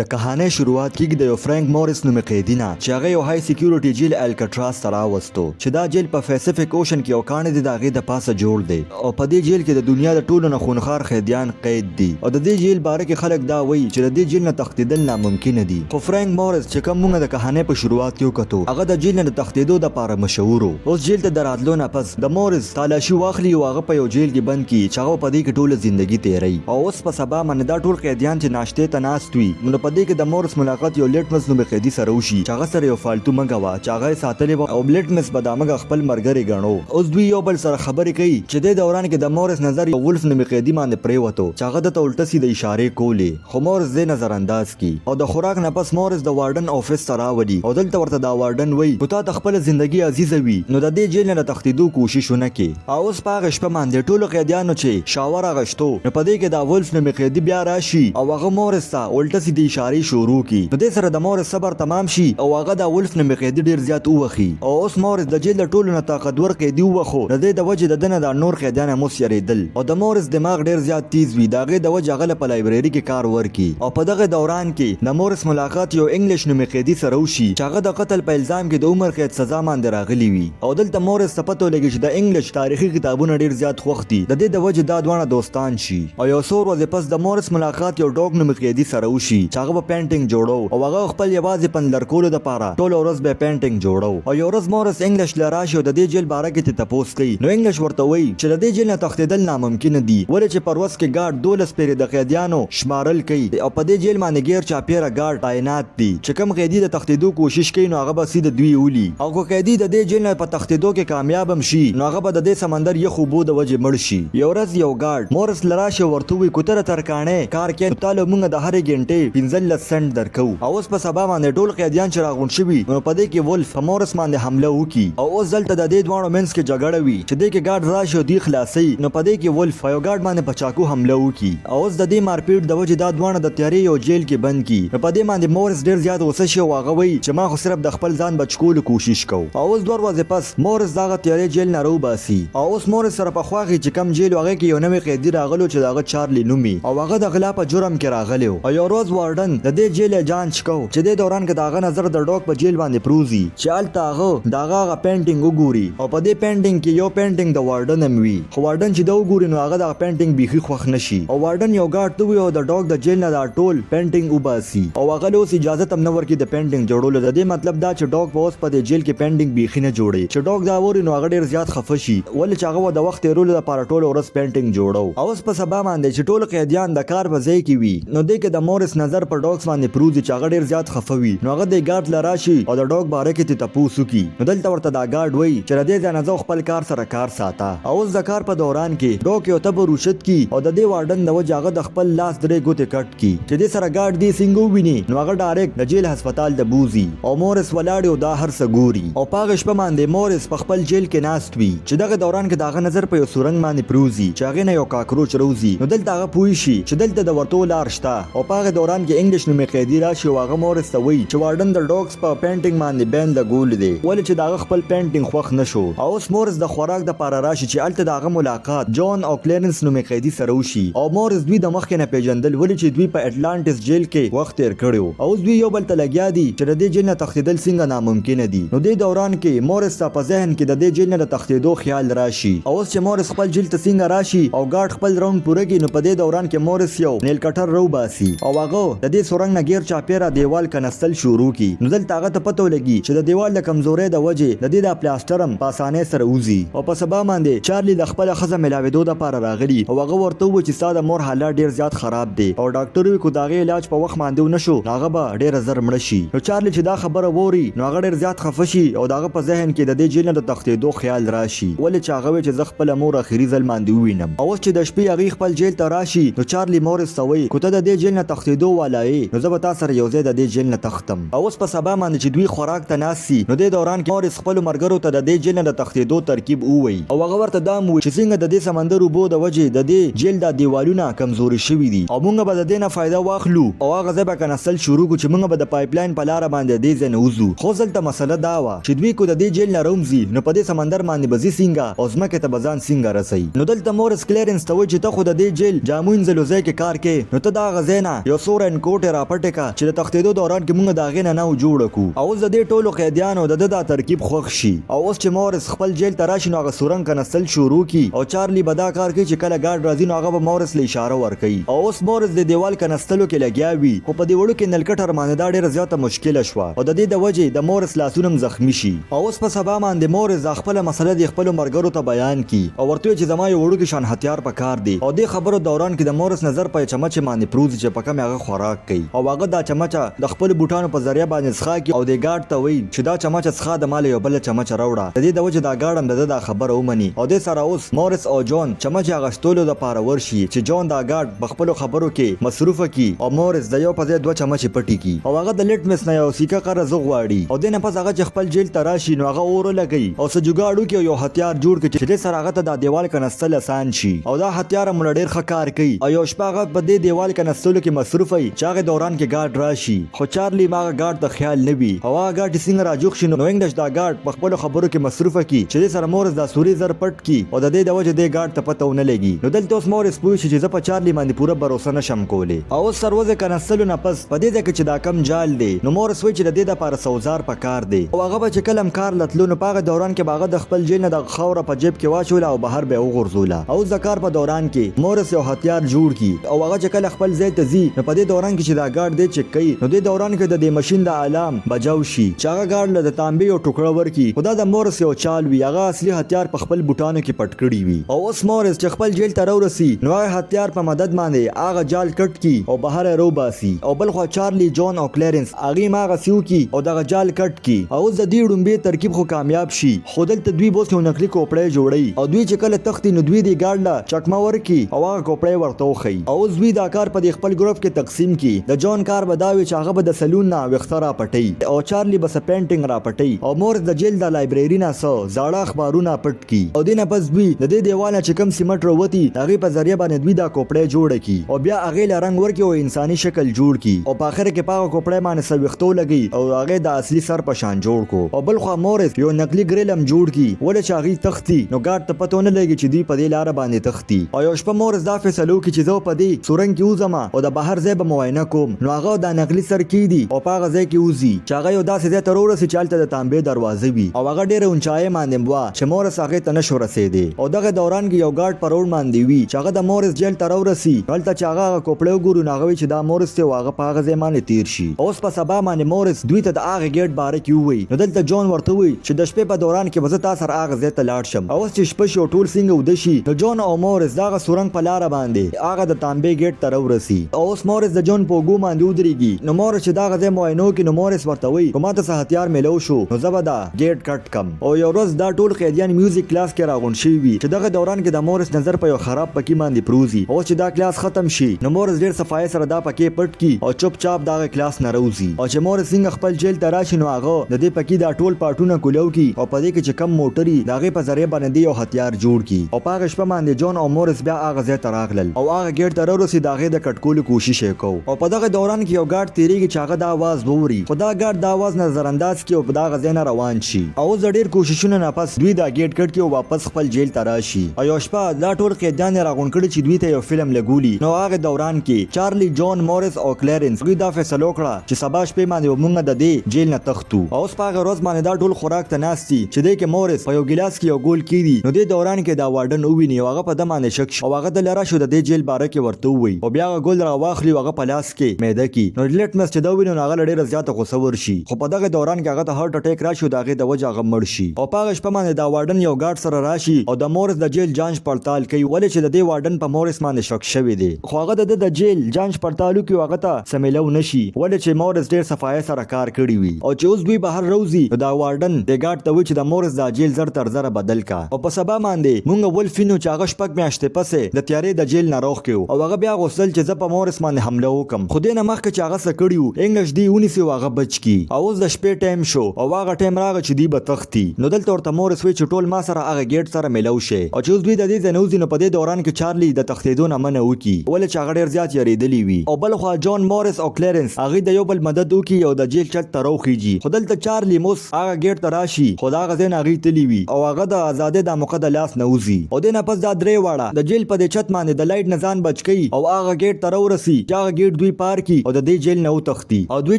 د کهانۍ شروعات کیږي د یو فرانک مورس نومې قیدي نه چې هغه یو های سیکیورټي جیل الکټراس ته راوستو چې دا جیل په فیسفک اوشن کې یو کاڼی دی د هغې د پاسه جوړ دی او په دې جیل کې د دنیا د ټولو نه خونخوار قیدیان قید دي او د دې جیل باره کې خلک دا وایي چې د دې جیل نه تښتیدل ناممکنه دي. خو فرانک مورس چې کوم مونږ د کهانۍ په شروعات کې وکتو هغه د جیل نه د تښتیدو د پاره مشهور و. اوس جیل ته د راتلو نه پس د مورس تالاشي واخلي او هغه په یو جیل کې بند کړي چې هغه په دې کې ټوله زندګي تیروي او اوس په سبا باندې دا ټول قیدیان چې ناشتې ته ناست وي نو په دې کې د مورس ملاقات یو لیټمس نومې قیدي سره وشي چې هغه سره یو فالتو مږه وه چې هغه یې ساتلې وه او لیټمس به دا مږه خپل مرګری ګڼو. اوس دوی یو بل سره خبرې کوي چې دې دوران کې د مورس نظر یو ولف نومې قیدي باندې پریوتو چې هغه ده ته الټه سیده اشارې کولې خو مورس دې نظر انداز کی او د خوراک نه پس مورس د وارډن آفس ته راولي او دلته ورته دا وارډن وایي که تاته خپله زندګي عزیزه وي نو د دې جیل نه د تښتیدو کوشش ونه کې. او اوس په هغې شپه باندې ټولو قیدیانو چې شاور اغشتو نو په دې کې دا ولف نومې قیدي بیا راشي او هغه مورس ته الټه سیدې اشارې شروع کړي نو دې سره د مورس صبر تمام شي او هغه دا ولف نومې قیدي ډیر زیات ووخي او اوس مورس د جیل د ټولو نه طاقتور قیدي ووخو د دې د وجې د ده نه دا نور قیدیان هم اوس یریدل او د مورس دماغ ډیر زیات تیز وي د هغې د وجې هغه له په لایبریري کې کار ورکړي او په دغه دوران کې د مورس ملاقات یو انګلیش نومې قیدي سره وشي چې هغه د قتل په الزام کې د عمر قید سزا باندې راغلي وي. او دلته مورس ته پته ولګي چې د انګلش تاریخي کتابونه ډیر زیات خوښ دي، د دې د وجې دا دواړه دوستان شي. او یو څو ورځې پس د مورس ملاقات یو ډوګ نومي قیدي سره وشي چې هغه به پینټینګ جوړو او هغه خپل یوازې پند لرکولو د پاره ټوله ورځ به پینټینګ جوړو. او یو ورځ مورس انګلش له راشي او د دې جیل باره کې ترې تپوس کوي نو انګلش ورته وایي چې د دې جیل نه تښتیدل ناممکنه دي ولې چې په ورځ کې ګارډ 12 پیرې د قیدیانو شمارل کوي او په دې جیل باندې ګیر چاپیره ګارډ تعینات دي چې کوم قیدي د تښتیدو کوشش کوي نو هغه به سیده دوی ولي. او که قیدي د دې جیل نه په تښتیدو کې کامیاب هم شي نو هغه به د دې سمندر یخو اوبو د وجې مړ شي. یو ورځ یو ګارډ مورس له راشي او ورته ووایي که ته د ترکاڼۍ کار کوې نو تا له مونږه د هرې ګنټې 15 سنټ درکوو. او اوس په سبا باندې ټول قیدیان چې راغونډ شوي نو په دې کې ولف په مورس باندې حمله وکړي او اوس دلته د دې دواړو منځ کې جګړه وي چې دې کې ګارډ راشي او دوی خلاصوي نو په دې کې ولف په یو ګارډ باندې په چاقو حمله وکړي. او اوس د دې مارپیټ د وجې دا دواړه د تیارې یو جیل کې بند کړي نو په دې باندې مورس ډیر زیات غوسه شي او هغه وایي چې ما خو صرف د خپل ځان بچ کولو کوشش کو. او اوس دوه ورځې پس مورس د هغه تیارې جیل نه راوباسي او اوس مورس سره په خوا کې چې کوم جیل و هغې کې یو نوی قیدي راغلو چې د هغه چارلي نومي او هغه د غلا په جرم کې راغلی و. او یو ورځ وارډن د دې جیل جانچ کو چې دې دوران کې د هغه نظر د ډوک په جیل باندې پروزي چې هلته هغه د هغه هغه پینټینګ وګوري او په دې پینټینګ کې یو پینټینګ د وارډن هم وي. خو وارډن چې دا وګوري نو هغه دغه پینټینګ بیخي خوښ نه شي او وارډن یو ګارډ ته ووایي او د ډاګ د جیل نه دا ټول پینټینګ وباسي او هغه له اوس اجازه هم نه ورکړي د پینټینګ جوړولو. د دې مطلب دا چې ډاګ به اوس په دې جیل کې پینټینګ بیخي نه جوړوي. چې ډاګ دا اوري نو هغه ډیر زیات خفه شي ولې چې هغه به د وخت تیرولو لپاره ټوله ورځ پینټینګ جوړو. او اوس په سبا باندې چې ټول قیدیان د کار په ځای کې وي نو دې کې د مورس نظر په ډاګس باندې پروځي چې هغه ډیر زیات خفه وي نو هغه دې ګارډ له راشي او د ډاګ باره کې ترې تپوس وکړي نو دلته ورته دا ګارډ وایي چې له دې ځای نه ځه او خپل کار سره کار ساته. او اوس د کار په دوران کې ډوک یو تبر اوچت کی او د دې وارډن د وجې هغه د خپل لاس درې ګوتې کټ کی چې دې سره ګارډ دې سینګ وویني نو هغه ډایرکټ د جیل هسپتال ته بوځي او مورس ولاړ او دا هر څه ګوري. او په هغې شپه باندې مورس په خپل جیل کې ناست وي چې دغه دوران کې د هغه نظر په یو سورنګ باندې پریوځي چې هغې نه یو کاکروچ روځي نو دلته هغه پوه شي چې دلته د ورتو لار شته. او په هغه دوران کې انګلیش نومې قیدي راشي او هغه مورس ته وایي چې وارډن د ډوکس په پینټینګ باندې بین لګولی دی ولې چې د هغه خپل پینټینګ خوښ نه شو. او اوس مورس د خوراک د پاره راشي چې هلته د هغه ملاقات جان او کلیرنس نومې قیدي سره وشي او مورس دوی د مخکې نه پیژندل ولې چې دوی په اټلانټس جیل کې وخت تیر کړی و. او اوس دوی یو بل ته لګیا دي چې د دې جیل نه تښتیدل څنګه ناممکنه دي. نو دې دوران کې مورس ته په ذهن کې د دې جیل نه د تښتیدو خیال راشي. او اوس چې مورس خپل جیل ته څنګه راشي او ګارډ خپل راونډ پوره کړي نو په دې دوران کې مورس یو نیل کټر راوباسي او هغه د دې سورنګ نه ګیر چاپیره دیوال کنستل شروع کړي نو دلته هغه ته پته ولګي چې د دیوال د کمزورۍ د وجې د دې دا پلاستر هم په اسانۍ سره وځي. او په سبا باندې چارلي له خپله ښځه ملاویدو دپاره راغلي او هغه ورته وویل چې ستا د مور حالات ډیر زیات خراب دی او ډاکټر وویل که د هغې علاج په وخت باندې ونه شو نو هغه به ډیره زر مړه شي. نو چارلي چې دا خبره ووري نو هغه ډیر زیات خفه شي او د هغه په ذهن کې د دې جیل نه د تښتیدو خیال راشي ولې چې هغه ویل چې زه خپله مور اخري ځل باندې ووینم. او اوس چې د شپې هغوی خپل جیل ته راشي نو چارلي مورس ته وایي که ته د دې جیل نه تښتیدو والا یې نو زه به تا سره یو ځای د دې جیل نه تښتم. او اوس په سبا باندې چې دوی خوراک ته ناست سي نو دې دوران کې مورس خپلو مرګرو ته د دې جیل نه د تښتیدو ترکیب ووایي او هغه ورته دا هم ووایي چې څنګه د دې سمندر اوبو د وجې د دې جیل دا دیوالونه کمزوري شوي دي او مونږ به د دې نه فایده واخلو او هغه ځای به کنسل شروع کړو چې مونږ به د پایپ لاین په لاره باندې د دې ځای نه وځو. خو دلته مسله دا وه چې دوی که د دې جیل نه راومځي نو په دې سمندر باندې به ځي څنګه او ځمکې ته به ځان څنګه رسوي. نو دلته مورس کلیرنس ته وایي چې ته خو د دې جیل جامو اینځلو ځای کې کار کوې نو ته د هغه ځای نه یو څو رین کوټې راپټې کا چې د تښتېدو دوران کې مونږ د هغې نه ناو جوړه کو. او اوس د دې ټولو قیدیانو د ده دا ترکیب خوښ شي. او اوس چې مورس خپل جیل ته راشي نو هغه سورنګ کنستل شروع کړي او چارلي به دا کار کوي چې کله ګارډ راځي نو هغه به مورس له اشاره ورکوي. او اوس مورس د دیوال کنستلو کې لګیا وي خو په دې وړوکي نلکټر باندې دا ډیره زیاته مشکله شوه او د دې د وجې د مورس لاسونه هم زخمي شي. او اوس په سبا باندې مورس دا خپله مسله دې خپلو مرګرو ته بیان کړي او ورته ووایي چې زما یو وړوکی شان هتیار په کار دی. او دې خبرو دوران کې د مورس نظر په یو چمچې باندې پروت وي چې په کومې هغه خوراک کوي او هغه دا چمچه د خپلو بوټانو په ذریعه باندې څښاکي او دې ګارډ ته وایي چې دا چمچه څښا د ماله یو بله چمچه راوړه. د دې د وجې دا ګارډ هم د ده دا خبره ومني او دې سره اوس مورس او جون چمچې اغشتولو د پاره ورشي چې جون دا ګارډ په خپلو خبرو کې مصروفه کړي او مورس د یو په ځای دوه چمچې پټې کړي او هغه د لټمس نه یو سیکه قرض وغواړي. او دې نه پس هغه چې خپل جیل ته راشي نو هغه اور ولګوي او څه جګاړ وکړي او یو هتیار جوړ کړي چې دې سره هغه ته دا دیوال کنستل اسان شي. او دا هتیار هم له ډیر ښه کار کوي. او یو شپه هغه په دې دیوال کنستلو کې مصروفه وي چې هغې دوران کې ګارډ راشي خو چارلي هم هغه ګارډ ته خیال نه وي او هغه ګارډ چې څنګه راجوخ شي نو انګلش دا ګارډ په خپلو خبرو کې مصروفه کړي چې دې سره مورس دا سوري زر پټ کړي او د دې د وجې دې ګارډ ته پته ونه لګي. نو دلته اوس مورس پوه شي چې زه په چارلي باندې پوره بروسه نه شم کولی. او اوس سروزې کنستلو نه پس په دې ځای کې چې دا کم جال دی نو مورس وایي چې د دې دپاره څه اوزار په کار دی. او هغه به چې کله هم کار له تلو نو په هغه دوران کې به هغه د خپل جیل نه دغه خاوره په جیب کې واچوله او بهر به یې وغورځوله. او اوس د کار په دوران کې مورس یو هتیار جوړ کړي او هغه چې کله خپل ځای ته ځي نو په دې دوران کې چې دا ګارډ دی چک کوي نو دې دوران کې د دې مشین د الام بجاو شي چې هغه ګارډ له د تانبې یو ټوکړه ورکړي خو دا د مورس یو چال وي هغه اصلي هتیار په خپل بوټانو کې پټ کړي وي. او اوس مورس چې خپل جیل ته راورسي نو هغه هتیار په مدد باندې هغه جال کټ کړي او بهر یې راوباسي. او بلخوا چارلي، جون او کلیرنس هغوی هم هغسې وکړي او دغه جال کټ کړي. او اوس د دوی ړومبی ترکیب خو کامیاب شي خو دلته دوی اوس یو نقلي کوپړی جوړوي او دوی چې کله تښتي نو دوی دې ګارډ له چکمه ورکړي او هغه کوپړی ورته وښيي. او اوس دوی دا کار په دې خپل ګروپ کې تقسیم کړي. د جون کار به دا وي چې هغه به د سلون نه ویښته راپټوي او چارلي به څه پینټینګ راپټوي او مورس د جیل د لایبریري نه څه زاړه اخبارونه پټ کړي. او دې نه پس دوی د دې دیوال نه چې کوم سیمټ راوتي د هغې په ذریعه باندې دوی دا کوپړی جوړه کړي او بیا هغې له رنګ ورکړي او انساني شکل جوړ کړي او په اخر کې په هغه کوپړی باندې څه ویښته ولګوي او هغې د اصلي سر په شان جوړ کو. او بل خوا مورس یو نقلي ګریل هم جوړ کړي ولې چې هغوی تښتي نو ګارډ ته پته ونه لګي چې دوی په دې لاره باندې تښتي. او یو شپه مورس دا فیصله وکړي چې زه به په دې سورنګ کې وځم او د بهر ځای به معاینه کوم نو هغه دا نقلي سر کیږدي او په هغه ځای کې وځي چې هغه یو داسې ځای ته راورسي چې هلته د تانبې دروازه وي او هغه ډیره اونچایۍ باندې وه چې مورس هغې ته نه شو رسیدی. او دغه دوران کې یو ګارډ په روډ باندې وي چې هغه د مورس جیل ته راورسي نو هلته چې هغه هغه کوپړی وګوري نو هغه وایي چې دا مورس دی او هغه په هغه ځای باندې تیر شي. او اوس په سبا باندې مورس دوی ته د هغه ګیټ باره کې ووایي نو دلته جون ورته ووایي چې د شپې په دوران کې به زه تا سره هغه ځای ته لاړ شم. او اوس چې شپه شي او ټول څنګه اوده شي نو جون او مورس د هغه سورنګ په لاره باندې هغه د تانبې ګیټ ته راورسي. او اوس مورس د جون په اوږو باندې ودریږي نو مورس چې د هغه ځای معاینه وکړي نو مورس ورته وایي که ماته څه هتیار میلو شو نو زه به دا ګیټ کټ کم. او یو ورځ دا ټول قیدیان میوزیک کلاس کې راغونډ شوي وي چې دغه دوران کې د مورس نظر په یو خراب پکي باندې پروځي. او اوس چې دا کلاس ختم شي نو مورس ډیر صفایۍ سره دا پکې پټ کړي او چوپ چاپ د هغه کلاس نه راوځي. او چې مورس څنګه خپل جیل ته راشي نو هغه د دې پکي دا ټول پارټونه کولاو کړي او په دې کې چې کم موټر وي د هغې په ذریعه باندې دی یو هتیار جوړ کړي. او په هغه شپه باندې جون او مورس بیا هغه ځای ته راغلل او هغه ګیټ ته راورسید د هغې د کټ کولو کوشش یې کوو. او په دغه دوران کې یو ګارډ تیریږي چې هغه دا اواز ووري خو دا ګارډ دا اواز نظر انداز کړي او په دغه ځای نه روان شي. او اوس د ډیر کوششونو نه پس دوی دا ګیټ کټ کړي او واپس خپل جیل ته راشي. او یو شپه دا ټول قیدیان یې راغونډ کړي چې دوی ته یو فلم لګولي. نو هغه دوران کې چارلي، جون، مورس او کلیرنس دوی دا فیصله وکړه چې سبا شپې باندې به مونږ د دې جیل نه تښتو. او اوس په هغه ورځ باندې دا ټول خوراک ته ناست دي چې دې کې مورس په یو ګیلاس کې یو ګول کیږدي. نو دې دوران کې دا وارډن وویني او هغه په ده باندې شک شي او هغه دله راشي او د دې جیل باره کې ورته ووایي او بیا هغه ګل راواخلي او هغه په لاس کې میده کړي. نو لټمس چې دا وویني نو هغه له ډیره زیاته غوسه ورشي خو په دغه دوران کې هغه ته هارټ اټیک راشي او د هغې د وجه هغه مړ شي. او په هغه شپه باندې دا وارډن یو ګارډ سره راشي او د مورس د جیل جانچ پړتال کوي ولې چې د دې وارډن په مورس باندې شک شوی دی. خو هغه د ده د جیل جانچ پړتال وکړي او هغه ته څه میلو نه شي ولې چې مورس ډیر صفایۍ سره کار کړی وي. او چې اوس دوی بهر راوځي نو دا وارډن دې ګارډ ته وایي چې د مورس دا جیل زر تر زره بدل کا. او په سبا باندې مونږ ولف وینو چې هغه شپږ میاشتې پسې د تیارې د جیل نه راوښکیو او هغه بیا غوښتل چې زه په مورس باندې حمله وکم خو دې نه مخکې چې هغه څه کړي وو انګلش دوی ونیسي او هغه بچ کړي. او اوس د شپې ټایم شو او هغه ټایم راغی چې دوی به تښتي نو دلته ورته مورس وایي چې ټول ما سره هغه ګیټ سره میلو شی. او چې اوس دوی د دې ځای نه وځي نو په دې دوران کې چارلي د تښتیدو نه منع وکړي ولې چې هغه ډیر زیات یریدلی وي. او بل خوا جان، مورس او کلیرنس هغوی د یو بل مدد وکړي او د جیل چت ته راوخیژي خو دلته چارلي اوس هغه ګیټ ته راشي خو د هغه ځای نه هغوی تللي وي او هغه د ازادۍ دا موقع د لاس نه وځي. او دې نه پس دا درې واړه د جیل په دې چت باندې د لایټ نه ځان بچ کوي او هغه ګیټ ته راورسي چې هغه ګیټ ګیټ دوی پار کی او د دې جیل نه وتښتي. او دوی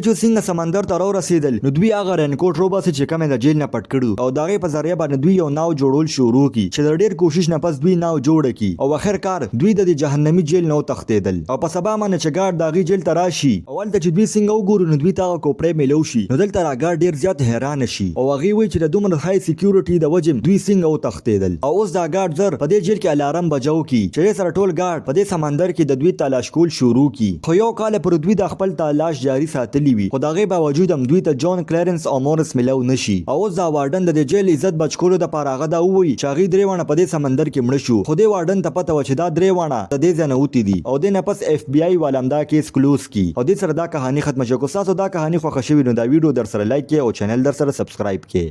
چې څنګه سمندر ته راورسیدل نو دوی هغه رینکوټ روباسي چې کوم یې د جیل نه پټ کړو او د هغې په ذریعه باندې دوی یو ناو جوړول شروع کی چې د ډیر کوشش نه پس دوی ناو جوړه کی او اخر کار دوی د دې جهنمي جیل نه وتښتیدل. او په سبا باندې چې ګارډ د هغې جیل ته راشي او هلته چې دوی څنګه وګوري نو دوی ته هغه کوپړۍ میلو شي نو دلته را ګارډ ډیر زیات حیران شي او هغوی وایي چې د دومره های سیکیورټي د وجې دوی څنګه وتښتیدل. او اوس دا ګارډ زر په دې جیل کې الارم بجاو کی چې دې سره ټول ګارډ په دې سمندر کې د دوی تلاش کول شروع کی. خو یو کال پورې دوی دا خپل تلاش جاری ساتلی وي خو د هغې باوجود هم دوی ته جان کلیرنس او مورس میلاو نه شي. او اوس دا وارډن د دې جیل عزت بچ کولو د پاره هغه دا ووایي چې هغوی درېواڼه په دې سمندر کې مړه شو خو دې وارډن ته پته وه چې دا درېواڼه د دې ځای نه وتي دي او دې نه پس اېف بي آی والا هم دا کېس کلوز کړي او دې سره دا کهاني ختمه شوه. که ستاسو دا کهاني خوښه شوي نو دا ویډیو درسره لایک کړئ او چینل درسره سبسکرایب کړئ.